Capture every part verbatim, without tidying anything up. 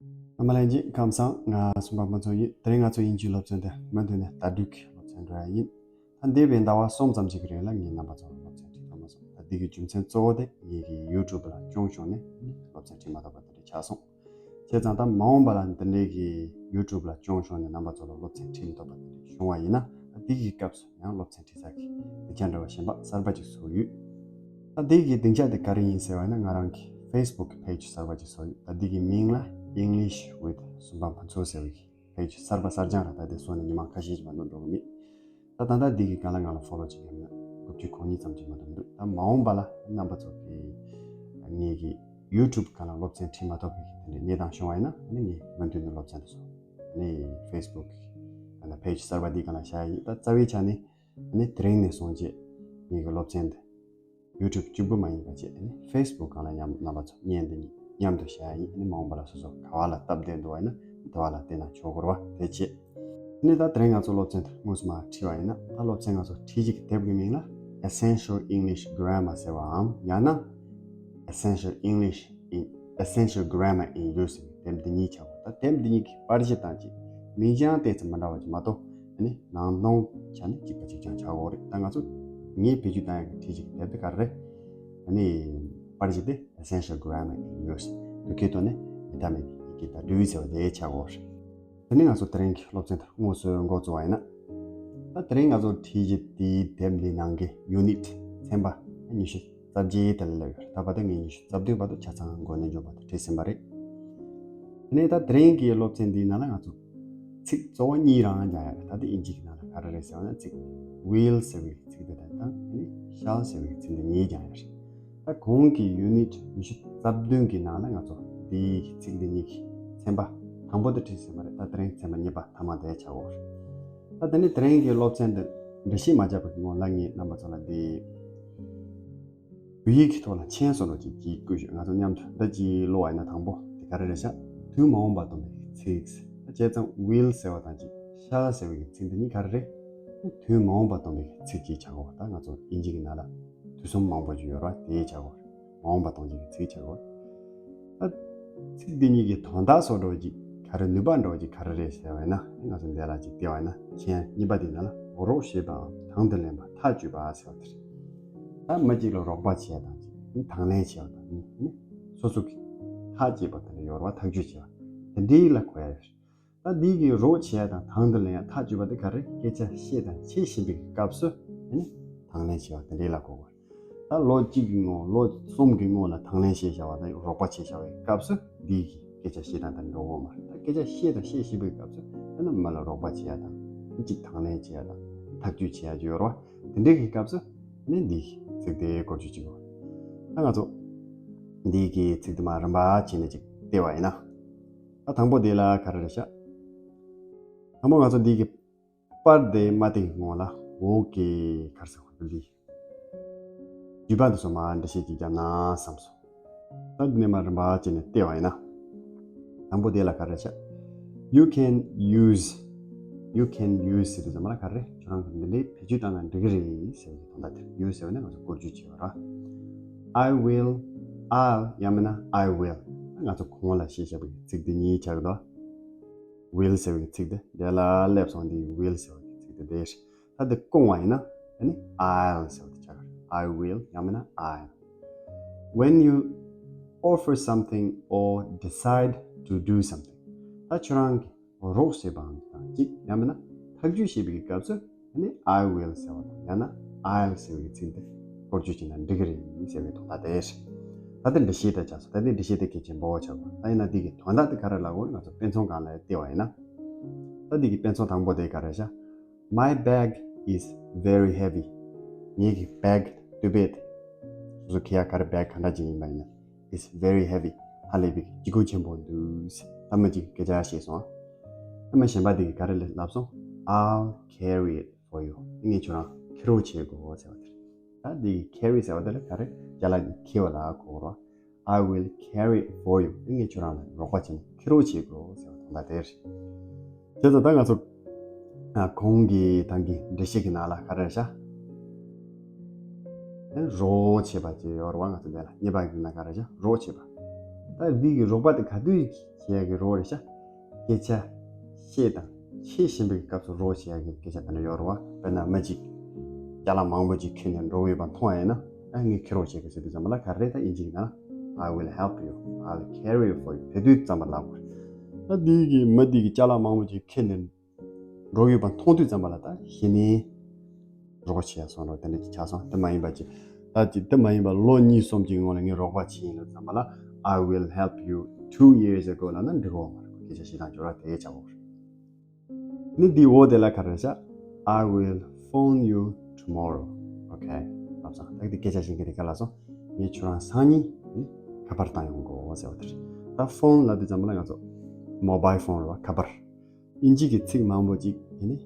རྣམ་པ་ལྷན་རྒྱས་ཁམས་བཟང་། ང་སུམ་པ་ཕུན་ཚོགས་ཡིན། དེ་རིང་ང་ཚོ་དབྱིན་ཇིའི་སློབ་ཚན་དེ་མུ་མཐུད་ནས་ལྟ་དུས་ཀྱི་སློབ་ཚན་འགྲོ་ཡ་ཡིན། ད་འདས་པའི་ཟླ་བ་གསུམ་ཙམ་ཅིག་གི་རིང་ལ་ངས་རྣམ་པ་ཚོ་ལ་སློབ་ཚན་ཁྲིད་ཐུབ་མ་སོང་། ད་འདི་གི་རྒྱུ་མཚན་གཙོ་བོ་དེ་ངེད་ཀྱི་ཡུ་ཊུབ་ལ་སྐྱོན་བྱུང་ནས་སློབ་ཚན་ཁྲིད་མ་ཐུབ་པ་དེ་འདྲ་ཆགས་སོང་། བྱས་ཙང་ད་མ་འོངས་པ་ལ་འདི་འདྲའི་གི་ཡུ་ཊུབ་ལ་སྐྱོན་བྱུང་ནས་རྣམ་པ་ཚོ་ལ་སློབ་ཚན་ཁྲིད་མི་ཐུབ་པ་དེ་འདྲ་བྱུང་བ་ཡིན་ན། ད་འདི་གི་སྐབས་སུ་ཡང་སློབ་ཚན་ཁྲིད་ས་གི་སྡིངས་ཆ་འདྲ་བ་གཞན་པ་གསར་པ་ཅིག་བཟོ་ཡོད། ད་འདི་གི་སྡིངས་ཆ་དེ་ག་རེ་ཡིན་ཟེར་བ་ཡིན་ན། ང་རང་གི་ཕེ་སི་བུག་གི་པེ་ཇི་གསར་པ་ཅིག་བཟོ་ཡོད། ད་འདི་གི་མིང་ལ་English with སུམ་པ་ཕུན་ཚོགས་ཟེར་བའི་གི་པེ་ཇི་གསར་པ་གསར་རྐྱང་རེད། ད་དེ་བཟོས་ནས་ཉི་མ་ཁ་ཤས་ཅིག་མ་གཏོགས་འགྲོ་གི་མེད། ད་ད་ལྟ་འདི་གི་སྒང་ལ་ང་ལ་ཕོ་ལོ་ཅིག་ཡོད་ན་དགུ་བཅུ་གོ་གཉིས་ཙམ་ཅིག་མ་གཏོགས་མི་འདུག་ད་མ་འོངས་པ་ལ་རྣམ་པ་ཚོ་གི་ངེད་ཀྱི་ཡུ་ཊུབ་སྒང་ལ་སློབ་ཚན་ཁྲིད་མ་ཐུབ་པའི་གི་དེ་འདྲའི་གནས་སྟངས་བྱུང་བ་ཡིན་ན། ཨ་ནི་ངས་མུ་མཐུད་ནས་སློབ་ཚན་དེ་ཚོ་ཨ་ནི་ཕེ་སི་བུག་གི་ཨ་ནི་པེ་ཇི་གསར་པ་འདི་སྒང་ལ་བཞག་ཡ་ཡིན། ད་རྩ་བའི་ཆ་ནས་ཨ་ནི་དེ་རིང་ནས་བཟུང་རྗེས་ངེད་ཀྱི་སློབ་ཚན་དེ་ཡུ་ཊུབ་གཅིག་པུ་མ་ཡིན་པ་བྱས། ཨ་ནི་ཕེ་སི་བུག་སྒང་ལ་མཉམ་རྣམ་པ་ཚོ་བརྙན་དེ་མཉམ་དུ་བཞག་ཡ་ཡིན། ཨ་ནི་མ་འོངས་པ་ལ་སོ་སོ་ག་བ་ལ་སྟབས་བདེ་འདུག་པ་ཡིན་ན་དེ་བ་ལ་བལྟས་ན་ཆོག་གི་རེད་པ། དེ་བྱས། ཨ་ནི་ད་དེ་རིང་ང་ཚོ་སློབ་ཚན་དེ་དངོས་སུ་མར་ཁྲིད་པ་ཡིན་ན། ད་སློབ་ཚན་ང་ཚོ་ཁྲིད་ཀྱི་དེབ་ཀྱི་མིང་ལ་Essential English Grammar ཟེར་བའམ་ཡང་ན་Essential English in Essential Grammar in Use ཟེར་བའི་དེབ་འདི་གཉིས་ཆགས་པ། ད་དེབ་འདི་གཉིས་ཀྱི་པར་གཞི་དང་གཅིག་མིང་བྱང་ཏོག་ཙམ་མི་འདྲ་བ་ཅིག་མ་གཏོགས། ཨ་ནི་ནང་དོན་ཆ་ནས་གཅིག་པ་གཅིག་རྐྱང་ཆགས་ཀྱི་ཡོད་རེད། ད་ང་ཚོ་ངས་བེད་སྤྱོད་བཏང་ཡག་གི་ཁྲིད་ཀྱི་དེབ་དེ་ག་རེ་རེད། ཨ་ནི་པར་གཞི་དེ་Essential Grammar in Use། བོད་སྐད་ཐོག་ནས་ཡིག་ཐག་མེད་པའི་ཡི་གེ་དང་འབྲི་ཡུལ་ཟེར་བ་དེ་ཆགས་ཀྱི་ཡོད་རེད། དེ་ནས་ང་ཚོ་དེ་རིང་གི་སློབ་ཚན་དེ་དངོས་སུ་འགོ་བཙུགས་པ་ཡིན་ན། ད་དེ་རིང་ང་ཚོ་ཁྲིད་ཀྱི་དེའི་དེབ་འདིའི་ནང་གི་ཡུ་ནིཊ་ཚན་པ་ཉི་ཤུ་རྩ་བརྒྱད་དེ་ལ་སླེབས་ཡོད་རེད། ད་བར་དུ་ངས་ཉི་ཤུ་རྩ་བདུན་བར་དུ་ཆ་ཚང་མགོ་ནས་མཇུག་བར་དུ་ཁྲིད་ཟིན་པ་རེད། དེ་ནས་ད་དེ་རིང་གི་སློབ་ཚན་འདིའི་ནང་ལ་ང་ཚོ་ཚིག་གཙོ་བོ་གཉིས་རང་སྦྱང་ཡ་རེད། ད་དེ་དབྱིན་ཇི་གི་ནང་ལ་ག་རེ་རེད་ཟེར་བ་ན། ཚིག་ཝིལ་ཟེར་བའི་ཚིག་དེ་དང་། ཨ་ནི་ཤལ་ཟེར་བའི་ཚིག་འདི་གཉིས་སྦྱང་ཡ་རེད། ད་གོང་གི་ཡུ་ནིཊ་ཉི་ཤུ་རྩ་བདུན་གྱི་ནང་ལ་ང་ཚོ་འདིའི་ཚིག་འདི་གཉིས་ཀྱི་ཚན་པ་དང་པོ་དེ་ཁྲིད་ཟིན་པ་རེད། ད་དེ་རིང་ཚན་པ་གཉིས་པ་ཐ་མ་དེ་ཆགས་ཡོད་རེད། ད་དེ་ནས་དེ་རིང་གི་སློབ་ཚན་འདི་འགྲེལ་བཤད་མ་བརྒྱབ་པའི་སྔོན་ལ་ངས་རྣམ་པ་ཚོ་ལ་འདི་བོད་ཡིག་གི་ཐོག་ལ་མཆན་བཟོ་འདྲ་ཅིག་ཅིག་བཀོད་ཤོག་ང་ཚོ་མཉམ་དུ་འདི་ཅིག་ཀློག་པ་ཡིན་ན། དང་པོ་དེ་ག་རེ་རེད་ཤག་དུས་མ་འོངས་པ་སྟོན་པའི་ཚིག་ད་བྱས་ཙང་ཝིལ་ཟེར་བ་དང་གཅིག་ཤལ་ཟེར་བའི་ཚིག་འདི་གཉིས་ག་རེ་རེད། དུས་མ་འོངས་པ་སྟོན་པའི་ཚིག་ཅིག་ཆགས་ཡོད། ད་ང་ཚོ་དབྱིན་ཇི་གི་ནང་ལ་དུས་གསུམ་མང་པོ་ཅིག་ཡོད་རེད་པ། དེ་ཆགས་ཡོད། མ་འོངས་པ་སྟོན་བྱེད་ཀྱི་ཚིག་ཆགས་ཡོད། ད་ཚིག་འདི་གཉིས་ཀྱི་དོན་དག་བཟོ་འདྲ་ཅིག་ག་རེ། ནུས་པ་འདྲ་ཅིག་ག་རེ་རེད་ཟེར་བ་ཡིན་ན། ང་ཚོ་འདི་ལ་ཅིག་བལྟས་པ་ཡིན་ན། མཆན་གཉིས་པ་འདི་ནང་ལ་རོགས་བྱེད་པའམ་དང་དུ་ལེན་པ། ཐག་གཅོད་པ་ཟེར་བ་དེ་རེད། ད་མི་གཅིག་ལ་རོགས་པ་བྱེད་ཡ་དང་གཅིག་དང་ལེན་བྱེད་པ་དང་། ཨ་ནི་སོ་སོ་གི་ཐག་བཅད་པ་དེ་འདྲ་ཡོད་རེད་པ། ཐག་གཅོད་བྱེད་པ་དེ་འདྲའི་ལ་གོ་ཡ་རེད། ད་འདི་གི་རོགས་བྱེད་ཡ་དང་དང་དུ་ལེན་ཡ། ཐག་གཅོད་པ་དེ་ག་རེ། སྐད་ཆ་བཤད་དང་བཤད་བཞིན་པའི་སྐབས་སུ་ཨ་ནི་དང་ལེན་བྱེད་པ་དེ་འདྲའི་ལ་གོ་དགོས། ད་ལོ་གཅིག་གི་སྔོན། ལོ་གསུམ་གྱི་སྔོན་ལ་དང་ལེན་བྱས་བཞག་པ་དང་རོགས་པ་བྱས་བཞག་པའི་སྐབས་སུ་འདི་གི་སྐད་ཆ་བཤད་སྟངས་དེ་འགྲོ་གི་ཡོད་མ་རེད། ད་སྐད་ཆ་བཤད་དང་བཤད་བཞིན་པའི་སྐབས་སུ་ཨ་ནི་མི་ལ་རོགས་པ་བྱེད་ཡ་དང་། གཅིག་དང་ལེན་བྱེད་ཡ་དང་ཐག་གཅོད་བྱེད་ཡ་ཅིག་ཡོད་རེད་པ། དེ་འདྲའི་གི་སྐབས་སུ་ཨ་ནི་འདི་གི་ཚིག་དེ་བཀོལ་སྤྱོད་བྱེད་དགོས། ད་ང་ཚོ་འདི་གི་ཚིག་དེ་མར་རིམ་པ་བྱས་ནས་ཅིག་བལྟས་པ་ཡིན་ན། ད་དང་པོ་དེ་ལ་ག་རེ་རེད་ཤག་དང་པོ་ང་ཚོ་འདི་གི་པར་དེ་མ་བལྟས་སྔོན་ལ་འོག་གི་ག་རེ་ཟེར་དགོས་རེད། འདི་བརྗོད་པ་འདི་ཚོ་མར་འགྲེལ་བཤད་ཅིག་བརྒྱབ་ན་བསམ་སོང་། ད་འདི་ནས་མར་རིམ་པ་བྱས་ནས་བལྟས་པ་ཡིན་ན། དང་པོ་དེ་ལ་ག་རེ་རེད་ཤག You can use, you can use ཟེར་དུས་ཙམ་པ་ལ་ག་རེ་རེད། ཁྱོད་རང་གིས་འདི་འདྲའི་བེད་སྤྱོད་བཏང་ན་འགྲིག་གི་རེད་ཟེར་བའི་དོན་དག་དེ། use ཟེར་བ་ནི་ང་ཚོ་བཀོལ་སྤྱོད་བྱེད་པ་རེད། I will, I'll ཡང་མིན་ན་I will། ང་ཚོ་གོང་ལ་བཤད་བཞག་པའི་ཚིག་འདི་གཉིས་ཆགས་འདུག will ཟེར་བའི་ཚིག་དེ་འདི་ལ་སླེབས་སོང་། འདི་will ཟེར་བའི་ཚིག་དེ་འདི་རེད། ད་འདི་བསྐུངས་པ་ཡིན་ན་ཨ་ནི་I'll ཟེར་བ་དེ་ཆགས་ཀྱི་རེད། I will ཡང་མིན་ན་I'll། When you offer something or decide to do something ད་ཁྱོད་རང་གིས་རོགས་བྱེད་པའམ་དང་གཅིག་ཡང་མིན་ན་ཐག་གཅོད་བྱེད་པའི་སྐབས་སུ་ཨ་ནི་I will ཟེར་བ་དང་ཡང་ན་I'll ཟེར་བའི་ཚིག་འདི་བཀོལ་སྤྱོད་བྱས་ན་འགྲིག་གི་རེད་ཟེར་བའི་དོན་དག་དེ་རེད། ད་འདི་འགྲེལ་བཤད་དེ་ཆགས་སོང་། ད་འདི་འགྲེལ་བཤད་དེ་གལ་ཆེན་པོ་ཆགས་པ། ད་ཡིན་ན་འདི་གི་དོན་དག་དེ་ག་རེ་ལབ་དགོས་རེད། ང་ཚོ་དཔེ་མཚོན་སྒང་ལ་བལྟས་པ་ཡིན་ན། ད་འདི་གི་དཔེ་མཚོན་དང་པོ་དེ་ག་རེ་ཤག My bag is very heavy. ངེད་ཀྱི་བེག་སྟོད་བེག་དེ། སོ་སོ་འཁྱེར་ཡ་ག་རེ་བེག་ག་འདྲ་ཅིག་ཡིན་པ་ཡིན་ན། It's very heavy. ཧ་ལས་པའི་ལྕི་ཁུག་ཆེན་པོ་འདུག་ད་མི་གཅིག་གིས་སྐད་ཆ་བཤད་སོང་། ཨ་མ་གཞན་པ་དེ་གིས་ག་རེ་ལབ་སོང་། I'll carry it for you. ངས་ཁྱོད་རང་འཁྱེར་རོགས་བྱེད་དགོས་ཟེར་བ་དེ་རེད། ད་འདི་གི་carry ཟེར་བ་དེ་ལ་ག་རེ་རྒྱ་ལག་གི་འཁྱེར་བ་ལ་གོ་རོགས། I will carry it for you. ངས་ཁྱོད་རང་ལ་རོགས་པ་བྱས་ནས་འཁྱེར་རོགས་བྱེད་དགོས་ཟེར་བ་དང་ད་དེ་རེད། བྱས་ཙང་ད་ང་ཚོ་ཨ་གོང་གི་ཐང་གི་འགྲེལ་བཤད་ཀྱི་ནང་ལ་ག་རེ་རེད་ཤག་ཨེ་རོགས་བྱེད་པ་ཅིག་ཡོད་རེད་པ། ང་ཚོ་འདི་ལ་གཉིས་པ་གི་ནང་ག་རེ་རེད་ཤག་རོགས་བྱེད་པ། ད་འདི་གི་རོགས་པ་དེ་ག་དུས་ བྱེད་ཡག་གི་རོགས་རེད་ཤག་སྐད་ཆ་བཤད་དང་བཤད་བཞིན་པའི་སྐབས་སུ་རོགས་བྱེད་ཡག་གི་སྐད་ཆ་དེ་འདྲ་ཡོད་རེད་བ། དཔེར་ན་མི་གཅིག་ཅ་ལག་མང་པོ་ཅིག་ཁྱེར་ནས་འགྲོ་གི་ཡོད་པ་མཐོང་ཡ་ཡིན་ན། ཨ་ངས་ཁྱེར་རོགས་བྱེད་གི་ཟེར་དུས་ཙམ་པ་ལ་ག་རེ་ད་དབྱིན་ཇི་གི་ནང་ལ། I will help you. I'll carry it for you. དེ་དུས་ཙམ་པ་ལབ་དགོས། ད་འདི་གི་མི་འདི་གི་ཅ་ལག་མང་པོ་ཅིག་ཁྱེར་ནས་འགྲོ་གི་ཡོད་པ་མཐོང་དུས་ཙམ་པ་ལ་ད་གཞི་ནས་རོགས་བྱེད་ཡ་སོང་རོགས་དེ་འདྲ་ཅིག་ཆགས་སོང་། དེ་མ་ཡིན་པ་ཅིག་ད་ཅིག་དེ་མ་ཡིན་པ་ལོ་གཉིས་གསུམ་ཅིག་སྔོན་ལ་ངས་རོགས་པ་བྱས་ཡིན་ལབ་ཙམ་པ་ལ། I will help you two years ago ལབ་ན་འགྲིག་གོ་མ་རེད། སྐད་ཆ་བཤད་སྟངས་སྦྱོར་བ་དེ་ཆགས་གོ་རེད། ནི་འདི་འོ་དེ་ལ་ག་རེ་བྱ། I will phone you tomorrow. Okay. ལབ་སོང་། ད་འདི་སྐད་ཆ་བཤད་མཁན་དེ་ག་ལ་སོང་། ངས་ཁྱོད་རང་སང་ཉིན་ནི་ཁ་པར་བཏང་ཡོང་གོ་ཟེར་བ་དེ་རེད། ད་ཕོན་ལབ་དུས་ཙམ་པ་ལ་ང་ཚོ་མོ་བྷལ་ཕོན་རེད་བ། ཁ་པར། དབྱིན་ཇི་གི་ཚིག་མང་པོ་ཅིག་དེ་ནི་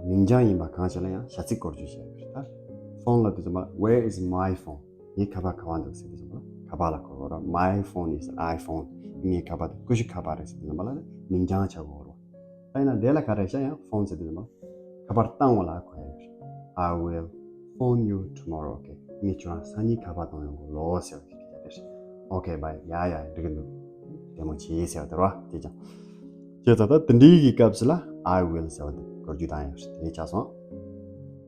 མིང་རྐྱང་ཡིན་པ་གང་ཞིག་ལ་ཡང་བྱ་ཚིག་སྐོར་བརྗོད་བྱས་ཡོད་རེད། ད་ཕོན་ལབ་དུས་ཙམ་པ་ལ། Where is my phone? ངའི་ཁ་པར་ག་པར་འདུག་ཟེར་དུས་ཙམ་པ་ལ་ཁ་པར་ལ་གོ་དགོས་རེད། My phone is an iPhone. ངའི་ཁ་པར་དེ་ཀུ་ཤུ་ཁ་པར་རེད་ཟེར་དུས་ཙམ་པ་ལ་མིང་རྐྱང་ཆགས་དགོས་རེད། ད་ཡིན་ན་དེ་ལ་ག་རེ་བྱ། ཡང་ཕོན་ཟེར་དུས་ཙམ་པ་ཁ་པར་བཏང་བ་ལ་གོ་ཡ་ཡོད་རེད། I will phone you tomorrow. Okay. ངས་ཁྱོད་རང་སང་ཉིན་ཁ་པར་བཏང་ཡོང་གོ་ལོ་ཟེར་བ་གི་སྐད་ཆ་དེ་རེད། Okay, bye. ཡ་ཡ་འགྲིག་གི་འདུག་བདེ་མོ་བྱེད་ཟེར་བ་དེ་རེད་བ། དེ་ཀྱང་བྱས་ཙང་ད་དེ་འདྲའི་གི་སྐབས་སུ་ལ་I will ཟེར་བ་དེ་གོ་རྒྱུ་བཏང་ཡོད་རེད། དེ་ཆགས་སོང་།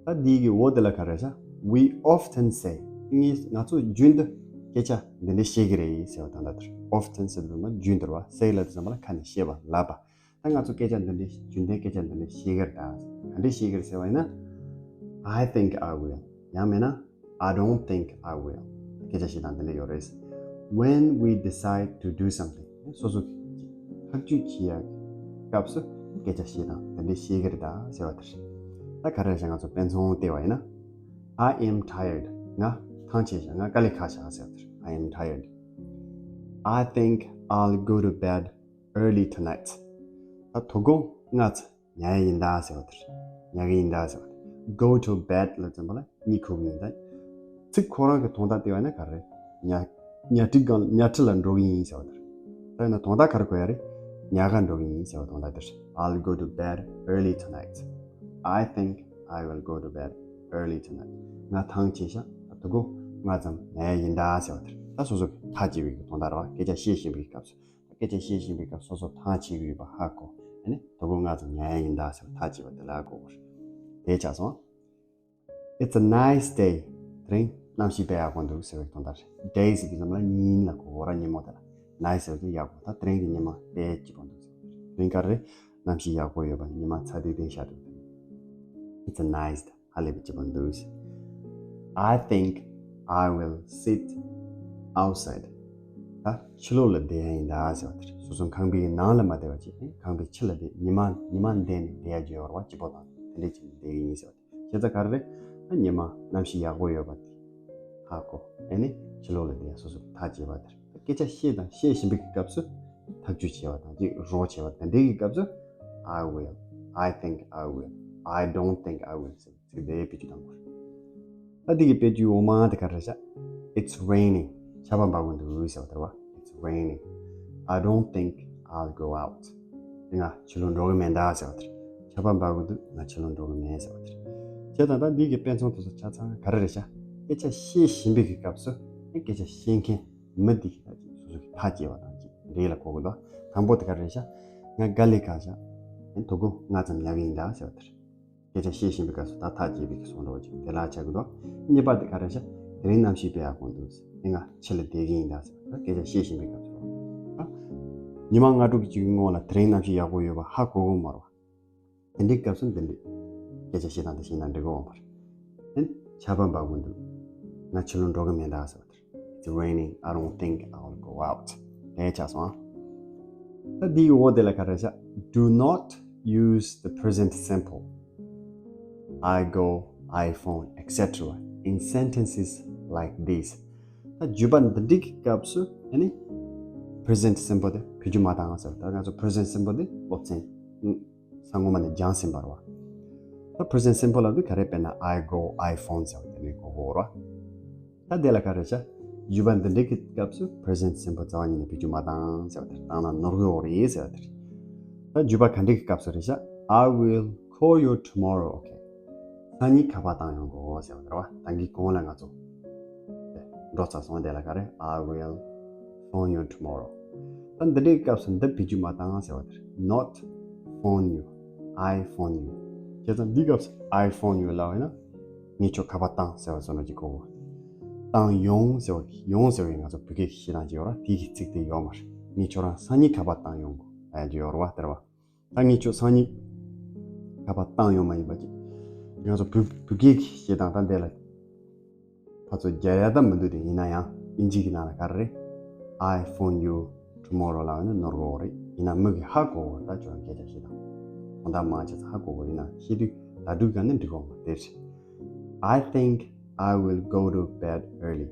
ད་འདི་གི་འོ་དེ་ལ་ག་རེ་བྱ། We often say. ངས་ང་ཚོ་རྒྱུན་དུ་སྐད་ཆ་འདི་འདྲ་བཤད་གི་རེད་ཟེར་བ་དང་། ད་དེར་often ཟེར་དུས་ཙམ་པ་རྒྱུན་དུ་རེད་བ། Say ལབ་དུས་ཙམ་པ་ལ་ཁ་ནས་བཤད་པ་ལབ་པ། ད་ང་ཚོ་སྐད་ཆ་འདི་འདྲའི་རྒྱུན་ལྡན་སྐད་ཆ་འདི་འདྲའི་བཤད་གི་རེད་ད། ག་འདྲའི་བཤད་གི་རེད་ཟེར་བ་ཡིན་ན། I think I will. ཡང་མིན་ན། I don't think I will. སྐད་ཆ་བཤད་སྟངས་འདི་འདྲ་ཡོད་རེད། When we decide to do something. སོ་སོ་ཐག་གཅོད་བྱེད་ཡ་སྐབས་སུ་སྐད་ཆ་བཤད་སྟངས་འདི་འདྲའི་བཤད་གི་རེད་ད་ཟེར་བ་དེ་རེད། ད་ག་རེ་བྱ། ང་ཚོ་དཔེ་མཚོན་བལྟས་པ་ཡིན་ན། I am tired. ང་ཐང་ཆད་བཞག་ང་དཀའ་ལས་ཁག་བཞག་ཟེར་བ་དེ་རེད། I am tired. I think I'll go to bed early tonight. ད་དོ་དགོང་སྔ་ཙམ་ཉལ་ཡ་ཡིན་ད་ཟེར་བ་དེ་རེད། ཉལ་གི་ཡིན་ད་ཟེར་བ་དེ། Go to bed ལབ་ཙམ་པ་ལ་གཉིད་ཁུག་གི་ཡིན་ད། ཚིག་ཁོ་རང་གི་དོན་དག་བལྟས་པ་ན་ག་རེ། ཉལ་ཉལ་ཁྲི་སྒང་ཉལ་ཁྲི་ལ་འགྲོ་གི་ཡིན་ཟེར་བ་དེ་རེད། ད་ཡིན་ན་དོན་དག་ག་རེ་གོ་ཡ་རེད། ཉལ་ག་འགྲོ་གི་ཡིན་ཟེར་བ་དོན་དག་དེ་རེད། I'll go to bed early tonight. I think I will go to bed early tonight. ང་ཐང་ཆད་ཤག་ད་དོ་དགོང་སྔ་ཙམ་ཉལ་ཡ་ཡིན་ད་ཟེར་བ་དེ་རེད། ད་སོ་སོ་གི་ཐག་བཅད་པའི་གི་དོན་དག་རེད་བ། སྐད་ཆ་བཤད་བཞིན་པའི་སྐབས་སུ། སྐད་ཆ་བཤད་བཞིན་པའི་སྐབས་སོ་སོ་ཐང་ཆད་ཀྱི་ཡོད་པ་ཧ་གོ། ཨ་ནི་དོ་དགོང་སྔ་ཙམ་ཉལ་ཡ་ཡིན་ད་ཟེར་བ་ཐག་བཅད་པ་དེ་ལ་གོ་དགོས་རེད། དེ་ཆགས་སོང་། It's a nice day. དེ་རིང་གནམ་གཤིས་དཔེ་ཡག་པོ་འདུག་ཟེར་བའི་དོན་དག་རེད། Day ཟེར་དུས་ཙམ་ལ་ཉིན་ལ་གོ་དགོས་རེད། ཉིན་མོ་དེ་ལ། Nice ཟེར་དུས་ཡག་པོ། ད་དེ་རིང་གི་ཉི་མ་དཔེ་སྐྱིད་པོ་འདུག་ཟེར། དེ་རིང་ག་རེ་རེད། གནམ་གཤིས་ཡག་པོ་ཡོད་པ། ཉི་མ་ཚ་ཏིག་ཏིག་ཤར་འདུག It's a nice day. ཧ་ལས་པའི་སྐྱིད་པོ་འདུག I think I will sit outside. ད་ཕྱི་ལོགས་ལ་བསྡད་ཡ་ཡིན་ད་ཟེར་བ་དེ་རེད། སོ་སོ་ཁང་པའི་ནང་ལ་མ་བསྡད་པ་བྱས། ཁང་པའི་ཕྱི་ལ་བསྡད། ཉི་མ་ཉི་མ་འདས་ནས་བསྡད་ཡ་བརྗོད་པ་རེད་བ། སྐྱིད་པོ་དང་དེ་འདྲས་ཅིག་བསྡད་ཀྱི་ཡིན་ཟེར་བ་དེ། བྱས་ཙང་ག་རེ་རེད། ད་ཉི་མ་གནམ་གཤིས་ཡག་པོ་ཡོད་པ་དེ་ཧ་གོ། ཨེ་ནི་ཕྱི་ལོགས་ལ་བསྡད་ཡ་སོ་སོ་ཐག་བཅད་པ་དེ་རེད། སྐད་ཆ་བཤད་དང་བཤད་བཞིན་པའི་སྐབས་སུ་ཐག་གཅོད་བྱས་པ་དང་ཅིག་རོགས་བྱས་པ་དེ་འདྲའི་གི་སྐབས་སུ། I will. I think I will. I don't think I will ཟེར་ཚིག་དེ་བེད་སྤྱོད་གཏང་དགོས་རེད། ད་འདི་གི་བེད་སྤྱོད་འོག་མ་དེ་ག་རེ་བྱ། It's raining. ཆར་པ་འབབ་གི་འདུག་ཟེར་བ་དེ་རེད་བ། It's raining. I don't think I'll go out. དེ་ང་ཕྱི་ལོགས་འགྲོ་གི་མེད་ད་ཟེར་བ་དེ་རེད། ཆར་པ་འབབ་གི་འདུག་ང་ཕྱི་ལོགས་འགྲོ་གི་མེད་ཟེར་བ་དེ་རེད། བྱས་ཙང་ད་འདི་གི་དཔེ་མཚོན་དེ་ཚོ་ཆ་ཚང་ག་རེ་རེད་བྱ། སྐད་ཆ་བཤད་བཞིན་པའི་གི་སྐབས་སུ་སྐད་ཆ་བཤད་མཁན་མི་འདི་གི་ད་ཅིག་སོ་སོ་གི་ཐག་བཅད་པ་དང་ཅིག་རེད་ལ་གོ་གི་འདུག་དང་པོ་དེ་ག་རེ་རེད་བྱ། ང་དཀའ་ལས་ཁག་བཞག་ཨེ་དོ་དགོང་སྔ་ཙམ་ཉལ་གི་ཡིན་ད་ཟེར་བ་དེ་རེད། སྐད་ཆ་བཤད་བཞིན་པའི་སྐབས་སུ་ད་ཐག་བཅད་པའི་གི་སོང་འགྲོ་བ་ཅིག་དེ་ལ་ཆགས་ཀྱི་འདུག་གཉིས་པ་དེ་ག་རེ་བྱ། དེ་རིང་གནམ་གཤིས་དཔེ་ཡག་པོ་འདུག་ཨེ་ང་ཕྱི་ལ་བསྡད་ཀྱི་ཡིན་ད་ཟེར། ད་སྐད་ཆ་བཤད་བཞིན་པའི་སྐབས་སུ་རོ། ཨ། ཉི་མ་ལྔ་དྲུག་གི་སྔོན་ལ་དེ་རིང་གནམ་གཤིས་ཡག་པོ་ཡོད་པ་ཧ་གོ་གི་མ་རེད་བ། དེ་འདྲའི་སྐབས་སུ་འདི་འདྲའི་སྐད་ཆ་བཤད་སྟངས་དེ་བཤད་ན་འགྲིག་གི་འོང་བ་རེད། ཨེ་ཆར་པ་འབབ་གི་འདུག་ང་ཕྱི་ལོགས་འགྲོ་གི་མེད་ད་ཟེར་བ་དེ་རེད། It's raining. I don't think I'll go out. དེ་ཆགས་སོང་ཨ། ད་འདིའི་འོག་དེ་ལ་ག་རེ་བྱ། Do not use the present simple. I go, I phone, et cetera in sentences like this. ད་བརྗོད་པ་འདི་འདྲའི་གི་སྐབས་སུ་ཨ་ནི་present simple དེ་བེད་སྤྱོད་མ་བཏང་ཟེར་བ། ད་ང་ཚོ་present simple དེ་སློབ་ཚན་ས་སྔོན་མ་ནས་སྦྱངས་ཟིན་པ་རེད་བ། ད་present simple ལབ་དུས་ག་རེ། དཔེར་ན་I go, I phone ཟེར་བ་དེ་ནས་གོ་གོ་རེད་བ། ད་དེ་ལ་ག་རེ་བྱ། བརྗོད་པ་འདི་འདྲའི་གི་སྐབས་སུ་present simple རྩ་བ་ཉིད་ནས་བེད་སྤྱོད་མ་བཏང་ཟེར་བ་དེ་རེད། བཏང་ན་ནོར་གི་ཡོད་རེད་ཟེར་བ་དེ་རེད། ད་བརྗོད་པ་ག་འདྲའི་གི་སྐབས་སུ་རེད་བྱ། I will call you tomorrow, okay? སང་ཉིན་ཁ་པར་བཏང་ཡོང་གོ་ཟེར་བ་དེ་རེད་བ། ད་གིན་གོང་ལ་ང་ཚོ་འགྲོ་ཚར་སོང་། དེ་ལ་ག་རེ། I will phone you tomorrow. ད་འདི་འདྲའི་སྐབས་སུ་འདི་བེད་སྤྱོད་མ་བཏང་ཟེར་བ་དེ་རེད། Not phone you, I phone you. བྱས་ཙང་འདིའི་སྐབས་སུ་I phone you ལབ་པ་ཡིན་ན། ངས་ཁྱོད་ཁ་པར་བཏང་ཟེར་བ་བཟོ་འདྲ་ཅིག་གོ་གི། བཏང་ཡོང་ཟེར་བ། ཡོང་ཟེར་བའི་ང་ཚོ་བོད་སྐད་ཀྱི་བཤད་སྟངས་ཅིག་ཡོད་ར། དེའི་གི་ཚིག་དེ་ཡོད་མ་རེད། ངས་ཁྱོད་རང་སང་ཉིན་ཁ་པར་བཏང་ཡོང་གོ་ལབ་ཡ་ཅིག་ཡོད་རེད་བ། དེ་རེད་བ། ད་ངས་ཁྱོད་སང་ཉིན་ཁ་པར་བཏང་ཡོང་མ་ཡིན་པ་ཅིག་ང་ཚོ་བོད་བོད་སྐད་ཀྱི་བཤད་སྟངས་ད་འདི་ལ་ཕར་ཚུར་རྒྱག་ཡ་ད་མི་འདུག་དེ་ཡིན་ན་ཡང་དབྱིན་ཇི་གི་ནང་ལ་ག་རེ་རེད། I phone you tomorrow ལབ་ན་ནོར་གོ་རེད། ཡིན་ན་མི་གིས་ཧ་གོ་གོ། ད་ཁྱོད་རང་སྐད་ཆ་བཤད་སྟངས་དོན་དག་མང་ཆེ་ཚོ་ཧ་གོ་གོ། ཡིན་ན་བཤད་དུས་ད་སྒྲུག་ག་ནི་འགྲིག་གོ་མ་དེ་རེད། I think I will go to bed early.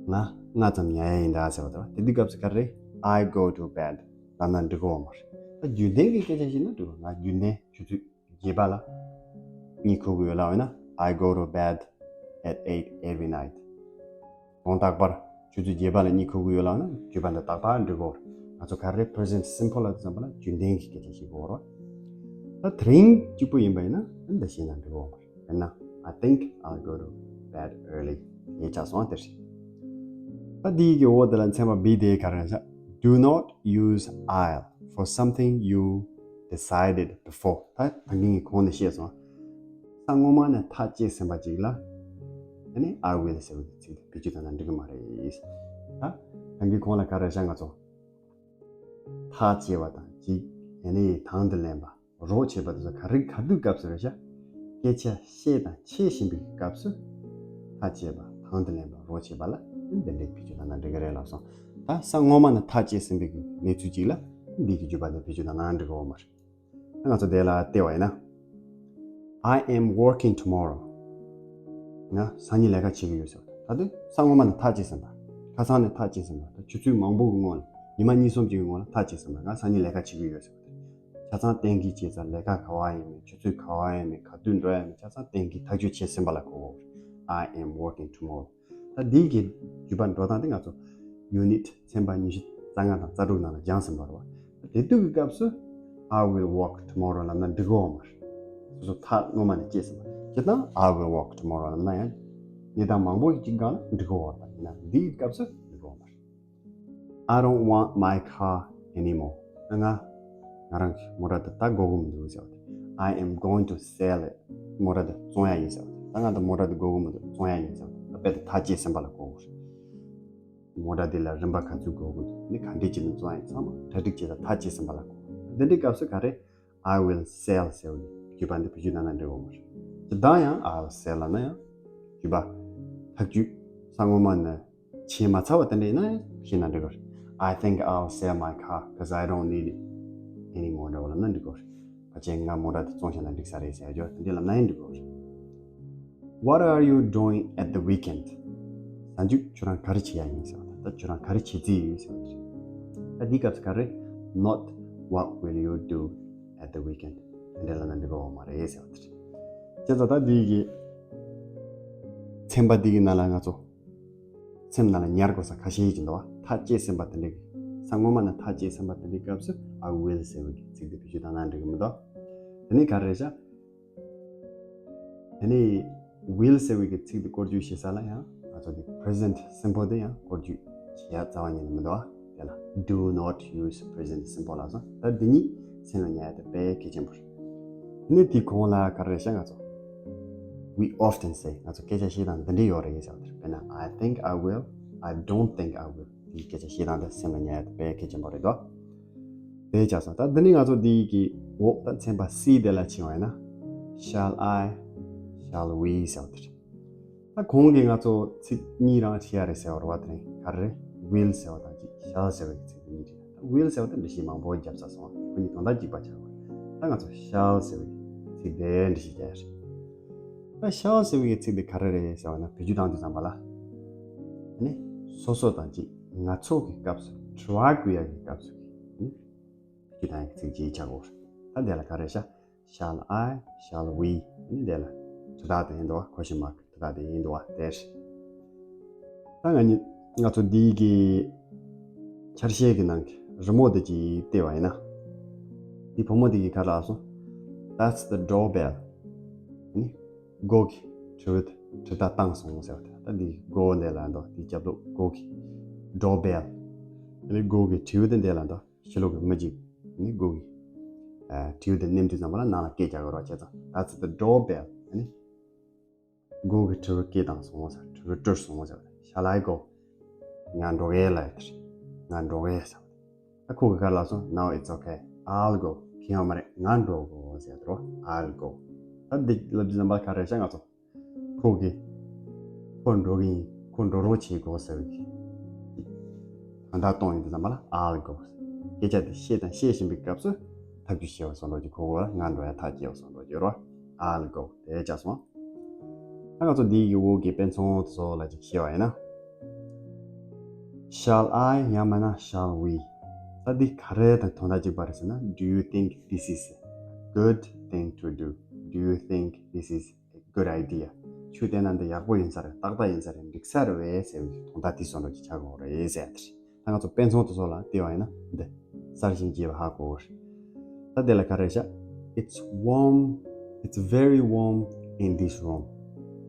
ང་སྔ་ཙམ་ཉལ་ཡ་ཡིན་ད་ཟེར་བ་དང་། དེ་དུས་སྐབས་སུ་ག་རེ་རེད། I go to bed ལབ་ན་འགྲིག་གོ་མ་རེད། ད་རྒྱུན་ལྡན་གྱི་སྐད་ཆ་བཤད་ན་འགྲིག་གོ། ང་རྒྱུན་ལྡན་ཆུ་ཚོད་བརྒྱད་པ་ལ་གཉིད་ཁུག་གི་ཡོད་ལབ་ཡོད་ན། I go to bed at eight every night. དགོང་དག་པར་ཆུ་ཚོད་བརྒྱད་པ་ལ་གཉིད་ཁུག་གི་ཡོད་ལབ་ན། བརྒྱད་པ་འདི་ཏག་ཏག་འགྲིག་གོ། ང་ཚོ་ག་རེ་present simple ལ་དུས་ཙམ་པ་ལ་རྒྱུན་ལྡན་གྱི་སྐད་ཆ་ཞིག་གོ་ར། ད་དེ་རིང་གཅིག་པུ་ཡིན་པ་ཡིན་ན་འདི་བཤད་ན་འགྲིག་གོ་མ་རེད། དཔེར་ན། I think I'll go to bed early. ཡིག་ཆ་སོང་དེ་རེད། ད་འདི་གི་འོག་དེ་ལ་ཚན་པ་B དེ་ག་རེ་ཤག Do not use I'll for something you decided before. ད་ད་གིན་གོང་ནས་བཤད་སོང་། ས་སྔོན་མ་ནས་ཐག་བཅད་ཟིན་པ་ཅིག་ལ་ཨ་ནི་I will ཟེར་བའི་ཚིག་དེ་བེད་སྤྱོད་བཏང་ན་འགྲིག་གི་མ་རེད། ད་ད་གིན་གོང་ལ་ག་རེ་ཤག་ང་ཚོ་ཐག་བཅད་པ་དང་གཅིག་ཨ་ནི་དང་དུ་ལེན་པ། རོགས་བྱེད་པ་དེ་ཚོ་ག་རེ་ག་དུས་སྐབས་སུ་རེད་ཤག་སྐད་ཆ་བཤད་དང་འཆད་བཞིན་པའི་སྐབས་སུ་ཐག་བཅད་པ། དང་དུ་ལེན་པ། རོགས་བྱེད་པ་ལ་འདི་འདྲའི་བེད་སྤྱོད་བཏང་ན་འགྲིག་གི་རེད་ལབ་སོང་། ད་ས་སྔོན་མ་ནས་ཐག་བཅད་ཟིན་པའི་གནས་ཚུལ་ཅིག་ལ་འདི་གི་བརྗོད་པ་འདི་བེད་སྤྱོད་བཏང་ན་འགྲིག་གི་ཡོད་མ་རེད། ད་ང་ཚོ་དེ་ལ་བལྟས་པ་ཡིན་ན། I am working tomorrow. ང་སང་ཉིན་ལས་ཀ་བྱེད་ཀྱི་ཡོད་ཟེར་བ། ད་དུང་ས་སྔོན་མ་ནས་ཐག་བཅད་ཟིན་པ། ཁ་སང་ནས་ཐག་བཅད་ཟིན་པ། ད་ཆུ་ཚོད་མང་པོ་གི་སྔོན་ལ། ཉི་མ་གཉིས་གསུམ་ཅིག་གི་སྔོན་ལ་ཐག་བཅད་ཟིན་པ། ང་སང་ཉིན་ལས་ཀ་བྱེད་ཀྱི་ཡོད་ཟེར་བ། ཆ་ཚང་གཏན་འཁེལ་བྱས་ཙང་ལས་ཀ་ག་བ་ཡིན་མིན། ཆུ་ཚོད་ག་བ་ཡིན་མིན། ག་དུས་འགྲོ་ཡ་མིན། ཆ་ཚང་གཏན་འཁེལ་ཐག་གཅོད་བྱས་ཟིན་པ་ལ་གོ་གོ། I am working tomorrow. ད་འདི་གི་བརྗོད་པ་འགྲོ་སྟངས་དེ་ང་ཚོ་unit ཚན་པ་ཉི་ཤུ་རྩ་ལྔ་དང་རྩ་དྲུག་ནང་ལ་སྦྱངས་ཟིན་པ་རེད་བ། དེ་དུས་ཀྱི་སྐབས་སུ་I will work tomorrow ལབ་ན་འགྲིག་གི་ཡོད་མ་རེད། སོ་སོ་ཐག་སྔོན་མ་ནས་བཅད་ཟིན་པ། སྤྱིར་བཏང་I will work tomorrow ལབ་ན་ཡང་གནས་སྟངས་མང་པོ་ཞིག་སྒང་ལ་འགྲིག་གི་ཡོད་རེད། ཡིན་ན་འདིའི་སྐབས་སུ་འགྲིག་གི་ཡོད་མ་རེད། I don't want my car anymore. ང་ང་རང་གི་མོ་ཊ་དེ་ད་དགོས་ཀྱི་མི་འདུག་ཟེར་བ་དེ། I am going to sell it. མོ་ཊ་དེ་བཙོང་ཡ་ཡིན་ཟེར་བ་དེ། ད་ང་ད་མོ་ཊ་དེ་དགོས་ཀྱི་མི་འདུག་བཙོང་ཡ་ཡིན་ཟེར་བ་དེ། ད་དཔེ་དེ་ཐག་བཅད་ཟིན་པ་ལ་གོ་དགོས་རེད། མོ་ཊ་དེ་ལ་རིན་པ་ག་ཚོད་དགོས་ཀྱི་འདུག་ནི་ག་འདྲས་བྱས་ནས་བཙོང་ཡ་ཡིན། ཚང་མ་གྲ་སྒྲིག་བྱས་ད་ཐག་བཅད་ཟིན་པ་ལ་གོ་དགོས་རེད། འདི་འདྲའི་སྐབས་སུ་ག་རེ། I will sell ཟེར་བའི་བརྗོད་པ་འདི་བེད་སྤྱོད་བཏང་ན་འགྲིག་གི་ཡོད་མ་རེད། ཇི་ལྟར་ཡང་I'll sell ལབ་ན་ཡང་བརྗོད་པ་ཐག་གཅོད་ས་སྔོན་མ་ནས་བྱས་མ་ཚར་བ་དེ་འདྲ་ཡིན་ན་ཡང་བཤད་ན་འགྲིག་གི་རེད། I think I'll sell my car because I don't need it anymore འདྲ་བོ་ལབ་ན་འགྲིག་གི་རེད། ཕལ་ཆེར་ང་མོ་ཊ་དེ་བཙོང་བཞག་ན་འགྲིག་ས་རེད་ཟེར་རྒྱུ་དེ་འདྲ་ལབ་ན་ཡང་འགྲིག་གི་རེད། What are you doing at the weekend? གཟའ་མཇུག་ཁྱོད་རང་ག་རེ་བྱེད་ཡ་ཡིན་ཟེར་བ་དང་། ད་ཁྱོད་རང་ག་རེ་བྱེད་རྩིས་ཡོད་ཟེར་བ་དེ་རེད། ད་འདིའི་སྐབས་སུ་ག་རེ། Not what will you do at the weekend དེ་འདྲ་ལབ་ན་འགྲིག་གི་ཡོད་མ་རེད་ཟེར་བ་དེ་རེད། བྱས་ཙང་ད་འདི་གི་ཚན་པ་འདི་གི་ནང་ལ་ང་ཚོ་སེམས་ནང་ལ་ཉར་དགོས་ས་ཁ་ཤས་ཅིག་འདུག་བ། ཐག་བཅད་ཟིན་པ་དེ་འདྲ་གི། ས་སྔོན་མ་ནས་ཐག་བཅད་ཟིན་པ་དེ་འདྲའི་སྐབས་སུ་I will ཟེར་བའི་གི་ཚིག་དེ་བེད་སྤྱོད་བཏང་ན་འགྲིག་གི་མི་འདུག་དེ་ནས་ག་རེ་རེད་ཤག་དེ་ནས་will ཟེར་བའི་གི་ཚིག་དེ་བཀོལ་སྤྱོད་བྱེད་ས་ལ་ཡང་ང་ཚོ་དེ་present simple དེ་ཡང་བཀོལ་སྤྱོད་བྱེད་ཡ་རྩ་བ་ཉིད་ནས་མི་འདུག་བ། དེ་ལ་do not use present simple ལབ་སོང་། ད་འདི་གཉིས་སེམས་ལ་ཉར་ཡ་དེ་དཔེ་གལ་ཆེན་པོ་རེད། དེ་ནས་དེའི་གོང་ལ་ག་རེ་རེད་ཤག་ང་ཚོ། We often say ང་ཚོ་སྐད་ཆ་བཤད་སྟངས་འདི་འདྲ་ཡོད་རེད་ཟེར་བ་དེ་རེད། དཔེར་ན། I think I will. I don't think I will. དེའི་སྐད་ཆ་བཤད་སྟངས་འདི་སེམས་ལ་ཉར་ཡ་དེ་དཔེ་གལ་ཆེན་པོ་རེད་དོ། དེ་ཆགས་སོང་། ད་འདི་ནི་ང་ཚོ་འདི་གི་འོག་ད་ཚན་པ་C དེ་ལ་ཕྱིན་པ་ཡིན་ན། Shall I? Shall we? ཟེར་བ་དེ་རེད། ད་གོང་གི་ང་ཚོ་ཚིག་གཉིས་རང་བྲིས་ཡ་རེད་ཟེར་བ་རེད་བ། དེ་རིང་ག་རེ་རེད། Will ཟེར་བ་དང་གཅིག Shall ཟེར་བའི་ཚིག་དེ་གཉིས་བྲིས། ད་Will ཟེར་བ་དེ་འགྲེལ་བཤད་མང་པོ་བརྒྱབ་ཚར་སོང་། ཁོ་གཉིས་དོན་དག་གཅིག་པ་ཆགས་པ་རེད། ད་ང་ཚོ་Shall ཟེར་བའི་ཚིག་དེ་འགྲེལ་བཤད་རྒྱག་ཡ་རེད། ད་Shall ཟེར་བའི་ཚིག་དེ་ག་རེ་རེད་ཟེར་བ་ན། བེད་སྤྱོད་བཏང་དུས་ཙམ་པ་ལ། ཨ་ནི་སོ་སོ་དང་གཅིག་ང་ཚོ་གི་སྐབས་སུ། དྲི་བ་བཀོད་ཡ་གི་སྐབས་སུ། ཨ་ནི་བེད་སྤྱོད་བཏང་ཡ་གི་ཚིག་ཅིག་ཆགས་ཀྱི་ཡོད་རེད། ད་དེ་ལ་ག་རེ་རེད་ཤག Shall I? Shall we? ཨ་ནི་དེ་ལ་དྲི་རྟགས་དེ་ཡིན་འདུག་བ། Question mark དྲི་རྟགས་དེ་ཡིན་འདུག་བ། དེ་རེད། ད་ང་གཉིས་ང་ཚོ་འདི་གི་ཆ་ཤས་ཀྱི་ནང་གི་རི་མོ་དེ་ཅིག་བལྟས་པ་ཡིན་ན། འདི་བུ་མོ་དེ་གིས་ག་རེ་ལབ་སོང་། That's the doorbell. ཨ་ནི་སྒོ་གི་དྲི་བ་དྲི་རྟགས་བཏང་སོང་ཟེར་བ་དེ། ད་འདི་སྒོ་འདི་ལ་འདུག་འདི་རྒྱབ་ལོགས་སྒོ་གི་doorbell. ཨ་ནི་སྒོ་གི་དྲིལ་བུ་དེ་འདས་ལ་འདུག་ཕྱི་ལོགས་ཀྱི་མི་གཅིག་ཨ་ནི་སྒོ་གི་ཨ་དྲིལ་བུ་དེ་མནན་དུས་ཙམ་པ་ལ་ནང་ལ་སྐད་རྒྱག་གི་རེད་བྱས་ཙང་that's the doorbell. ཨ་ནི་སྒོ་གི་དྲིལ་བུ་སྐད་བཏང་སོང་ཟེར། དྲིལ་བུ་བྲོས་སོང་ཟེར། Shall I go? ང་འགྲོ་གི་ལབ་ཡོད་དེ། ང་འགྲོ་གི་ཟེར། ད་ཁོ་གིས་ག་རེ་ལབ་སོང་། No, it's okay. I'll go. ཁྱོད་ཡོང་མ་རེད། ང་འགྲོ་གོ་ཟེར་དོ། I'll go. ད་འདི་ལབ་དུས་ཙམ་པ་ག་རེ་བྱ། ང་ཚོ་ཁོ་གིས་ཁོ་འགྲོ་གི་ཡིན། ཁོ་འགྲོ་རོགས་བྱེད་དགོས་ཟེར་བའི་དོན་དག་གཏོང་ཡོང་དུས་ཙམ་པ་ལ་I'll go. སྐད་ཆ་དེ་བཤད་དང་བཤད་བཞིན་པའི་སྐབས་སུ་ཐབས་ཇུས་བཤད་པ་བཟོ་འདྲ་ཅིག་གོ་གོ་ལ་ང་འགྲོ་ཡ་ཐག་བཅད་པ་བཟོ་འདྲ་ཅིག་ཡོད་རེད། I'll go. དེ་བྱས་སོང་། ད་ང་ཚོ་འདིའི་གི་འོག་གི་དཔེ་མཚོན་དེ་ཚོ་ལ་ཅིག་བཤད་པ་ཡིན་ན། Shall I ཡང་མིན་ན་shall we? ད་འདི་ག་རེ་དང་དོན་དག་གཅིག་པ་རེད་ཟེར་ན། Do you think this is a good thing to do? Do you think this is a good idea? ཁྱོད་བལྟས་ན་འདི་ཡག་པོ་ཡིན་ས་རེད། ཏག་ཏག་ཡིན་ས་རེད། འགྲིག་ས་རེད་པས་ཟེར་བའི་དོན་དག་དེ་བཟོ་འདྲ་ཅིག་ཆགས་ཀྱི་ཡོད་རེད་ཟེར་ཡ་དེ་རེད། ད་ང་ཚོ་དཔེ་མཚོན་དེ་ཚོ་ལ་བལྟས་པ་ཡིན་ན་འདི་གསར་ཞིང་སྐྱེས་པ་ཧ་གོ་གི་རེད། ད་དེ་ལ་ག་རེ་བྱ། It's warm, it's very warm in this room.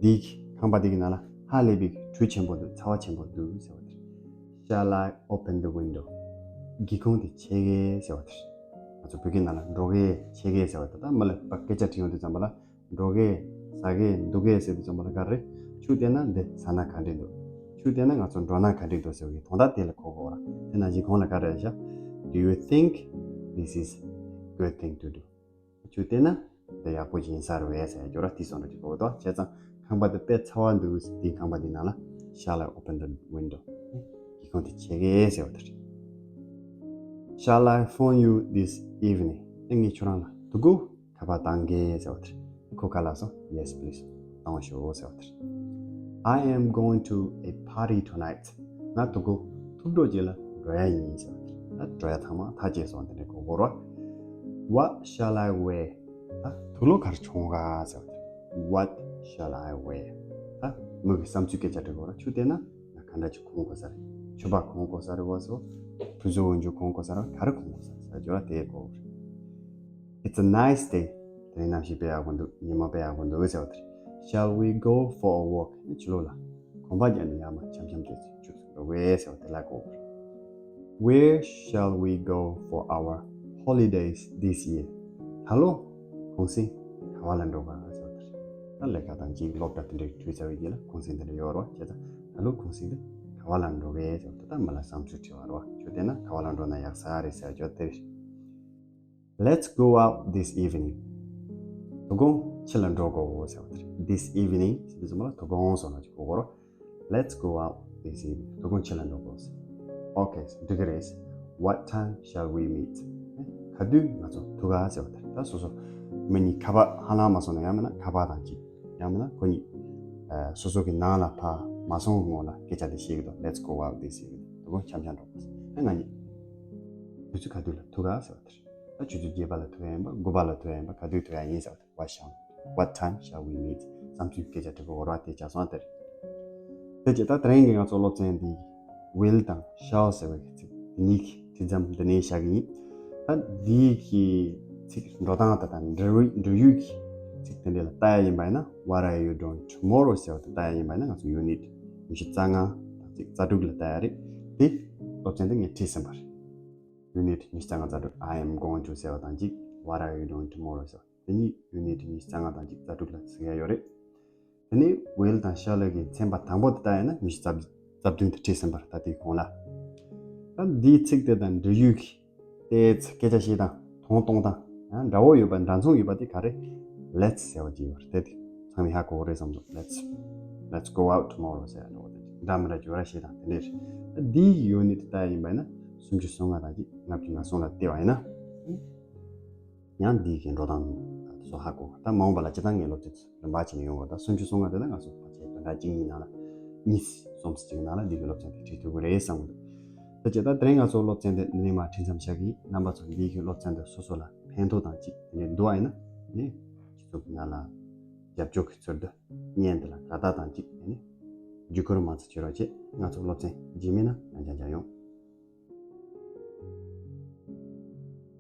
འདི་ཁང་པ་འདི་གི་ནང་ལ་ཧ་ལས་པའི་དྲོད་ཆེན་པོ་འདུག་ཚ་བ་ཆེན་པོ་འདུག་ཟེར་བ་དེ་རེད། Shall I open the window? སྒེའུ་ཁུང་དེ་ཕྱེ་གེ་ཟེར་བ་དེ་རེད། ང་ཚོ་བོད་སྐད་ནང་ལ་འགྲོ་གེ་ཕྱེ་གེ་ཟེར་བ་དེ། ད་མི་ལ་ཕར་སྐད་ཆ་དྲིས་ཡོང་དུས་ཙམ་པ་ལ། འགྲོ་གི། ཟ་གི། འདུག་གི་ཟེར་དུས་ཙམ་པ་ལ་ག་རེ། ཁྱོད་བལྟས་ན་འདི་ཟ་ན་ག་འདྲས་འདུག་ཁྱོད་བལྟས་ན་ང་ཚོ་འགྲོ་ན་ག་འདྲས་འདུག་ཟེར་བའི་དོན་དག་དེ་ལ་གོ་དགོས་ར། དེ་ནང་བཞིན་གོང་ལ་ག་རེ་བྱ། Do you think this is good thing to do? ཁྱོད་བལྟས་ན་འདི་ཡག་པོ་ཅིག་ཡིན་ས་རེད་པས་ཟེར་ཡ་ཅིག་ཡོད་ར། དེ་བཟོ་འདྲ་ཅིག་གོ་དགོས་དོ། བྱས་ཙང་ཁང་པ་འདི་དཔེ་ཚ་བ་འདུག་དེའི་ཁང་པ་འདི་ནང་ལ། Shall I open the window? སྒེའུ་ཁུང་དེ་ཕྱེ་གེ་ཟེར་བ་དེ་རེད། Shall I phone you this evening? ཨེ་ངས་ཁྱོད་རང་ལ་དོ་དགོང་ཁ་པར་བཏང་གེ་ཟེར་བ་དེ་རེད། ཁོ་ག་ལབ་སོང་། Yes, please. བཏང་ཤོག་ཟེར་བ་དེ་རེད། I am going to a party tonight. ང་དོ་དགོང་ཐུག་འཕྲད་ཅིག་ལ་འགྲོ་ཡ་ཡིན་ཟེར་བ་དེ་རེད། ད་འགྲོ་ཡ་ཚང་མ་ཐག་བཅད་སོང་། དེ་འདྲ་གོ་དགོས་ར། What shall I wear? ད་དུག་ལོག་ག་རེ་གྱོན་ག་ཟེར་བ་དེ་རེད། What shall I wear? ད་མི་གི་བསམ་ཚུལ་སྐད་ཆ་དྲི་དགོས་ར། ཁྱོད་བལྟས་ན་ང་ག་འདྲ་ཅིག་གོན་དགོས་ས་རེད། ཕྱུ་པ་གོན་དགོས་ས་རེད་བ་སོ། ཕུ་ཟོ་འོན་ཅུ་གོན་དགོས་ས་རེད། ག་རེ་གོན་དགོས་ས་རེད་ཟེར་རྒྱུ་ར། དེ་གོ། It's a nice day. དེ་རིང་གནམ་གཤིས་དཔེ་ཡག་པོ་འདུག་ཉི་མ་དཔེ་ཡག་པོ་འདུག་ཟེར་བ་དེ་རེད། Shall we go for a walk? ཕྱི་ལོགས་ལ་གོམ་པ་རྒྱག་ནས་ཡར་མར་འཆམ་འཆམ་བྱས་ཚེ་ཆུ་ཚོད་འགྲོ་དགོས་ཟེར་བ་དེ་ལ་གོ། Where shall we go for our holidays this year? ད་ལོ་གུང་སེང་ག་བ་ལ་འགྲོ་ག་ཟེར་བ་དེ་རེད། ད་ལས་ཀ་དང་ཅིག་སློབ་གྲྭ་དེ་འདྲའི་གྲོལ་ཚར་བའི་རྗེས་ལ་གུང་སེང་དེ་འདྲ་ཡོད་རེད་བ། བྱས་ཙང་ད་ལོ་གུང་སེང་དེ་ག་བ་ལ་འགྲོ་གི་ཟེར་བ་དེ། ད་མི་ལ་བསམ་ཚུལ་དྲི་བ་རེད་བ། ཁྱོད་བལྟས་ན་ག་བ་ལ་འགྲོ་ན་ཡག་ས་རེད་ཟེར་རྒྱུ་དེ་རེད། Let's go out this evening. དོ་དགོང་ཕྱི་ལ་འགྲོ་དགོས་ཟེར་བ་དེ་རེད། This evening ཟེར་དུས་ཙམ་པ་ལ་དོ་དགོང་ཟེར་ན་ཅིག་གོ་གོ་རོ། Let's go out this evening. དོ་དགོང་ཕྱི་ལ་འགྲོ་དགོས་ཟེར། Okay, འགྲིག་གི་རེད། What time shall we meet? ག་དུས་ང་ཚོ་ཐུག་ག་ཟེར་བ་དེ་རེད། ད་སོ་སོ་མི་གཉིས་ཁ་པར་ཧ་ལམ་མ་སོང་ན་ཡང་མིན་ན་ཁ་པར་དང་གཅིག་ཡང་མིན་ན་ཁོ་གཉིས་ཨ་སོ་སོ་གི་ནང་ལ་ཕར་མ་སོང་གི་སྔོན་ལ་སྐད་ཆ་དེ་བཤད་ཀྱི་འདུག Let's go out this evening. དོ་དགོང་འཆམ་འཆམ་འགྲོ་དགོས་ཟེར། ད་ང་གཉིས་དུས་ཚོད་ག་དུས་ལ་ཐུག་ག་ཟེར་བ་དེ་རེད། ད་ཆུ་ཚོད་བརྒྱད་པ་ལ་ཐུག་ཡ་ཡིན་པ། དགུ་པ་ལ་ཐུག་ཡ་ཡིན་པ། ག་དུས་ཐུག་ཡ་ཡིན་ཟེར་བ་དེ། What shall, what time shall we meet? བསམ་ཚུལ་སྐད་ཆ་དྲི་གི་ཡོད་ར། དེ་བྱས་སོང་དེ་རེད། དེ་རྗེས་ད་དེ་རིང་གི་ང་ཚོ་སློབ་ཚན་འདི་will དང་shall ཟེར་བའི་ཚིག་འདི་གཉིས་ཀྱི་དྲི་མཚམས་འདི་ནས་བཞག་གི་ཡིན། ད་འདི་གི་ཚིག་འགྲོ་སྟངས་དང་འབྲི་ཡུལ་འབྲི་ཡུལ་གྱི་ཚིག་དེ་འདྲ་ལ་ལྟ་ཡ་ཡིན་པ་ཡིན་ན། What are you doing tomorrow? ཟེར་བ་དེ་ལྟ་ཡ་ཡིན་པ་ཡིན་ན། ང་ཚོ་unit ཉི་ཤུ་རྩ་ལྔ་དང་ཚིག་རྩ་དྲུག་ལ་ལྟ་ཡ་རེད། དེ་སློབ་ཚན་འདི་ངས་ཁྲིད་ཟིན་པ་རེད། Unit ཉི་ཤུ་རྩ་ལྔ་རྩ་དྲུག I am going to ཟེར་བ་དང་གཅིག What are you doing tomorrow? ཟེར་བ། དེ་གཉིས་unit ཉི་ཤུ་རྩ་ལྔ་དང་གཅིག་རྩ་དྲུག་ལ་གཟིགས་ཡ་ཡོད་རེད། དེ་ནས་will དང་shall གི་ཚན་པ་དང་པོ་དེ་ལྟ་ཡིན་ན་ཉི་ཤུ་རྩ་བདུན་དང་ཁྲིད་ཟིན་པ་རེད། ད་དེའི་གོང་ལ། ད་འདིའི་ཚིག་དེ་དང་འབྲི་ཡུལ་གྱི་ཏོག་ཙམ་སྐད་ཆ་བཤད་སྟངས་དང་གཏོང་སྟངས་ཡང་འདྲ་བོ་ཡོད་པ། འདྲ་མཚུངས་ཡོད་པ་དེ་ག་རེ། Let's ཟེར་བ་ཅིག་ཡོད་རེད། དེ་དེ་ཚང་མས་ཧ་གོ་གི་རེད་བསམ་སོང་། Let's, let's go out tomorrow ཟེར་ཡ་འདྲ་བོ་དེ་འདྲ་མི་འདྲ་ཅིག་ཡོད་ར། བཤད་སྟངས་དེ་འདྲས་རེད། ད་འདིའི་unit དེ་ལྟ་ཡ་ཡིན་པ་ཡིན་ན་སུམ་ཅུ་སོ་ལྔ་དང་གཅིག་ལྔ་བཅུ་ང་གསུམ་ལ་བལྟས་པ་ཡིན་ན། ཡང་འདི་གི་འགྲོ་སྟངས་དེ་ཚོ་ཧ་གོ། ད་མ་འོངས་པ་ལ་སྤྱིར་བཏང་ངས་སློབ་ཚན་རིམ་པ་བྱས་ནས་ཡོང་བ། ད་སུམ་ཅུ་སོ་ལྔ་དེ་ལ་ང་ཚོ་ཕལ་ཆེར་བདུན་ཕྲག་གཅིག་གཉིས་ནང་ལ་གཉིས་གསུམ་ཙམ་ཅིག་ནང་ལ་འདི་གི་སློབ་ཚན་དེ་ཁྲིད་ཐུབ་ཀྱི་རེད་བསམ་གྱི་འདུག་ད་བྱས་ད་དེ་རིང་ང་ཚོ་སློབ་ཚན་དེ་འདི་ནས་མར་ཁྲིད་མཚམས་བཞག་གི་ཡིན། རྣམ་པ་ཚོ་འདི་གི་སློབ་ཚན་དེ་སོ་སོ་ལ་ཕན་ཐོགས་དང་གཅིག་དེ་ནས་འདུག་པ་ཡིན་ན་ནི་སྤྱི་ཚོགས་ཀྱི་ནང་ལ་རྒྱབ་སྐྱོར་གྱི་ཚུལ་དུ་བརྙན་དེ་ལ་དགའ་རྟགས་དང་གཅིག་དེ་ནས་བརྒྱུད་སྐུར་མང་ཙམ་བྱེད་རོགས་བྱེད། ང་ཚོ་སློབ་ཚན་རྗེས་མའི་ནང་ཡང་བསྐྱར་མཇལ་ཡོང་།